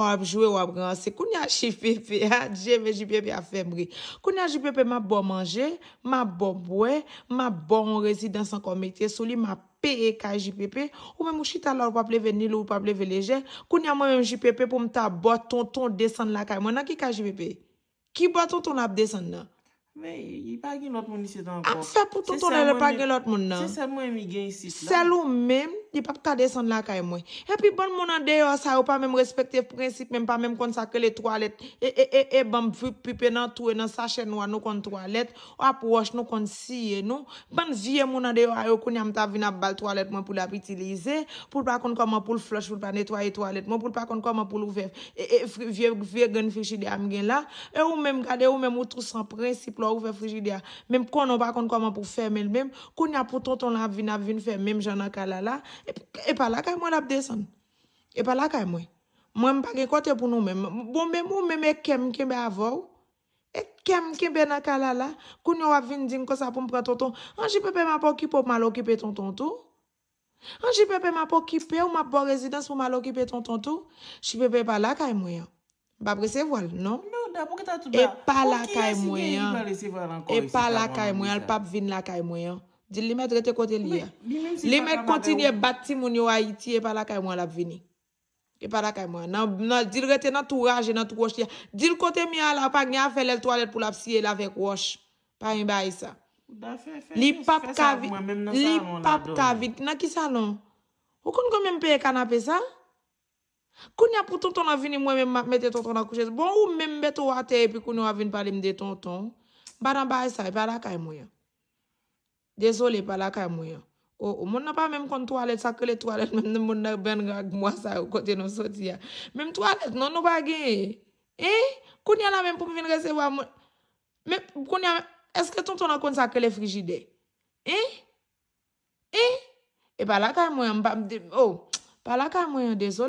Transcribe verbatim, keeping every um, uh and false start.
w ap jwe, w ap ranse. Kounye a J P P, adje, men J P P ap fè m ri. Kounye a J P P, m ap ba w manje, m ap ba w bwè, m ap ba w yon rezidans ankò mete sou li, m ap peye kay J P P, ou menm ou chita la, ou p ap leve ni lou, ou p ap leve lejè. Kounye a mwen menm J P P pou m ta ba w tonton desann lakay mwen. Nan ki kay J P P? Ki bò tonton ap desann nan? Men, li pa gen lòt moun isit ankò. Ap fè pou tonton lè pa gen lòt moun nan. Se sèl mwen li gen isit la. Sèl ou menm, li p ap ka desann lakay mwen. Epi bann moun andeyò sa yo pa menm respekte prensip, menm pa menm konn sa k rele twalèt. E, e, e, e ban m pipe nan twou e nan sachè nwa nou konn twalèt, ap wòch nou konn siye nou. Bann vye moun andeyò a yo kounye a m ta vin ap ba l twalèt mwen pou l ap itilize, pou l pa konn kòman pou l flòch, pou l pa netwaye twalèt mwen, pou l pa konn kòman pou l ouvè e, e, fri- vye, vye grenn frijidè a m gen la. E ou menm, gade ou menm, ou tou san prensip lè w ouvè frijidè a. Menm konnen w pa konn kòman pou fèmen l menm. Kounye a pou tonton la ap vin, ap vin fè menm jan nan kay la la. E, e pa lakay mwen l ap desann. E pa lakay mwen. Mwen m pa gen kote pou nou menm. Bon, menm ou menm e kè m kenbe avè w. E kè m kenbe nan kay la la. Kounye a w ap vin di m konsa pou m pran tonton. An J P P m ap okipe w, m al okipe tonton tou. An J P P m ap okipe w, m ap ba w rezidans pou m al okipe tonton tou. J P P pa lakay mwen an. M p ap resevwa l, non. Men Oda, pou ki ta tout E ba- pa pou lakay kiyès ki mwen gen an. Li pa resevwa l ankò E isit pa la, lakay mwen mwen an, l di p ap vin lakay mwen an. Di l li mèt rete kote li a. Li menm si Li pa mèt kapab kontinye ou- bat timoun yo Ayiti, e pa lakay mwen an l ap vini. E pa lakay mwen an. Nan, nan, di l rete nan twou raje, nan twou wòch li a. Di l kote m ye a la, pa gen afè lè l twalèt pou l ap siye l avèk wòch. Pa gen bagay sa. Oda, fè- fè- Li fè- p ap fè ka sa vin. pou mwen, menm nan Li salon p la, ap ka dòmi. Vin. Nan ki salon? Ou konn konbyen m peye kanape sa? Kounye a pou tonton nan vini, mwen menm m ap mete tonton nan kouche. Bon, ou menm mete w atè epi kounye a w ap vin pale m de tonton. M pa nan bagay sa, e pa lakay mwen an. Dezole, pa lakay mwen an. O, o, moun nan pa menm konn twalèt, sa k rele twalèt, menm moun nan bann rag mwa sa yo, kote nou soti a. Menm twalèt, non, nou pa genyen. Hein? Kounye a la menm pou m vin resevwa moun. Men, kounye a, èske tonton nan konn sa k rele frijidè? Hein? Hein? E pa lakay mwen an, m pa, m de- oh, pa lakay mwen an, dezole.